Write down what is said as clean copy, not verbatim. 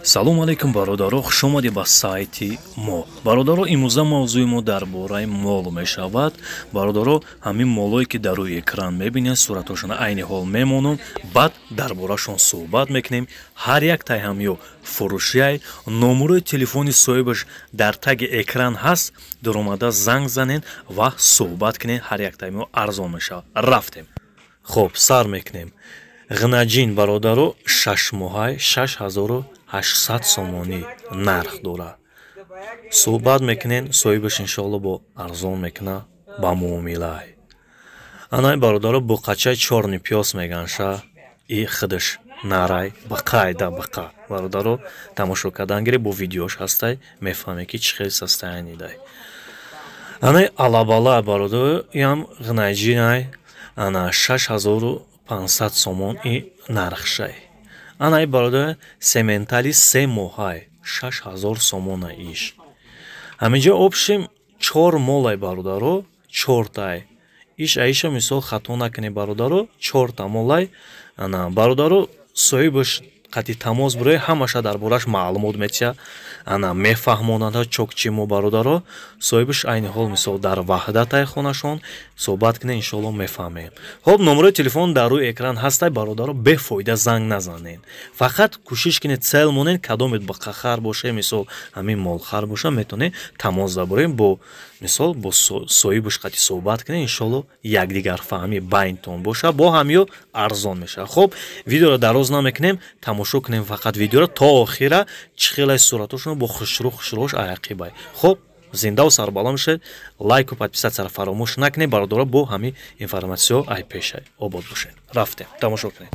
Салом алейкум, бародаро, хуш омадед ба сайти мо. Бародаро, имрӯза мавзӯи мо дар бораи мол мешавад. Бародаро, ҳамин молое ки дар рӯи экран мебинед, суратҳошона айни ҳол мемонам, баъд дар борашон суҳбат мекунем. Ҳар як тайҳамё фурӯшияй, номерои телефони соҳибаш дар таги экран ҳаст, дуромада занг занед ва суҳбат кунед. Ҳар як тайҳамё арзон мешавад. Рафтем. Хоб, сар мекунем. Ғнаҷин, бародаро, шашмоҳай 6800 сомонӣ нарх дорад. Суҳбат мекунен, соҳибаш иншоалло бо арзон мекуна ба муомилай. Анай, бародаро, буқачаи чорни пёс меганша, и худаш нарай бақайда бақа. Бародаро, тамошо кардан гире, бо видеош ҳастай, мефаҳме ки чӣ хел состоянидай. Анай алабала, бародаро, иам ғнаҷинай, ана 6500 сомон и нархшай. Анай, бародар, сементали се моҳай 6000 сомона иш. Ҳаминҷа общем чор молай, бародаро, чортай. Иш аиша мисол хато накунед, бародаро, чорта молай. Ана, бародаро, соҳибаш қати тамос бирои, ҳамаша дар бораш маълумот метиҳад, ана мефаҳмонад чок чи мо, бародаро. Соҳибаш айни ҳол мисол дар Ваҳдатай хонашон, суҳбат кунед, иншоалло мефаҳмем. Хоб, номерои телефон дар рӯи экран ҳастай, бародаро, бефоида занг назанед. Фақат кӯшиш кунед цел монед, кадомет бақахар боше, мисол ҳамин молхар боша, метавонед тамос заборем, бо мисол бо соҳибаш қати суҳбат кунед, иншоалло якдигарфаҳмӣ байнтон боша, бо ҳамё арзон мешавад. Хоб, видеоро дароз намекунем, тамошо кунем фақат видеоро то охира, чӣ хелай суратошон бо хушрӯ хушрӯш аяқибай. Хоб, зиндаву сарбаланд бошед, лайку подписатсияро фаромӯш накунед, бародаро, бо ҳамин информатсиё ай пешай обод бошед. Рафтем, тамошо кунед.